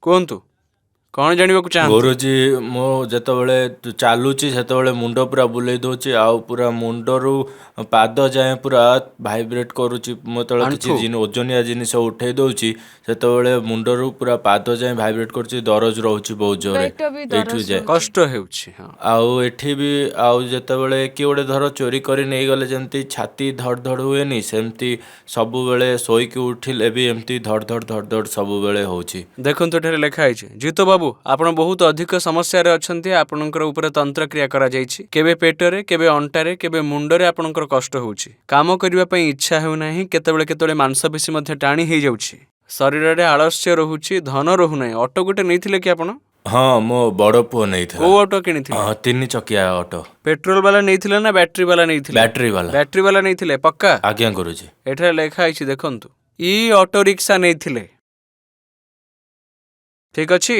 କୁହନ୍ତୁ, କ'ଣ ଜାଣିବାକୁ ଚାହାନ୍ତି? ଗୁରୁଜୀ, ମୁଁ ଯେତେବେଳେ ଚାଲୁଛି ସେତେବେଳେ ମୁଣ୍ଡ ପୁରା ବୁଲେଇ ଦଉଛି, ଆଉ ପୁରା ମୁଣ୍ଡରୁ ପାଦ ଯାଏଁ ପୁରା ଭାଇବ୍ରେଟ୍ କରୁଛି। ମୁଁ ଯେତେବେଳେ କିଛି ଆଣ୍ଠୁ ଓଜନିଆ ଜିନିଷ ଉଠେଇ ଦଉଛି, ସେତେବେଳେ ମୁଣ୍ଡରୁ ପୁରା ପାଦ ଯାଏଁ ଭାଇବ୍ରେଟ୍ କରୁଛି। ଦରଜ ରହୁଛି ବହୁତ ଜୋରେ ପେଟ ବି ଏଇଠୁ ଦରଜ ଯାଏ। ରହୁଛି। କଷ୍ଟ ହେଉଛି। ହଁ। ଆଉ ଏଠି ବି, ଆଉ ଯେତେବେଳେ କିଏ ଗୋଟେ ଧର ଚୋରି କରି ନେଇଗଲେ ଯେମିତି ଛାତି ଧଡ଼ ଧଡ଼ ହୁଏନି, ସେମିତି ସବୁବେଳେ ଶୋଇକି ଉଠିଲେ ବି ଏମିତି ଧଡ଼ ଧଡ଼ ଧଡ଼ ଧଡ଼ ସବୁବେଳେ ହଉଛି। ଦେଖନ୍ତୁ, ଏଠାରେ ଲେଖା ହେଇଛି, ଜିତୁ ବାବୁ, ଆପଣ ବହୁତ ଅଧିକ ସମସ୍ୟାରେ ଅଛନ୍ତି। ଆପଣଙ୍କର ଉପରେ ତନ୍ତ୍ରକ୍ରିୟା କରାଯାଇଛି। କେବେ ପେଟରେ, କେବେ ଅଣ୍ଟାରେ, କେବେ ମୁଣ୍ଡରେ ଆପଣଙ୍କର କଷ୍ଟ ହେଉଛି। କାମ କରିବା ପାଇଁ ଇଚ୍ଛା ହେଉନାହିଁ। କେତେବେଳେ କେତେବେଳେ ମାଂସପେଶୀ ମଧ୍ୟ ଟାଣି ହେଇଯାଉଛି। ଶରୀରରେ ଆଳସ୍ୟ ରହୁଛି, ଧନ ରହୁନାହିଁ। ଅଟୋ ଗୋଟେ ନେଇଥିଲେ କି ଆପଣ? ହଁ, ମୋ ବଡ଼ ପୁଅ ନେଇଥିଲା। କୋଉ ଅଟୋ କିଣିଥିଲେ? ହଁ, 3 ଚକିଆ ଅଟୋ। ପେଟ୍ରୋଲ ବାଲା ନେଇଥିଲେ ନା ବ୍ୟାଟେରୀ ବାଲା ନେଇଥିଲେ? ବ୍ୟାଟେରୀ ବାଲା। ବ୍ୟାଟେରୀ ବାଲା ନେଇଥିଲେ ପକ୍କା? ଆଜ୍ଞା ଗୁରୁଜୀ। ଏଠାରେ ଲେଖା ହେଇଛି, ଦେଖନ୍ତୁ, ଇ ଅଟୋ ରିକ୍ସା ନେଇଥିଲେ। ଠିକ ଅଛି।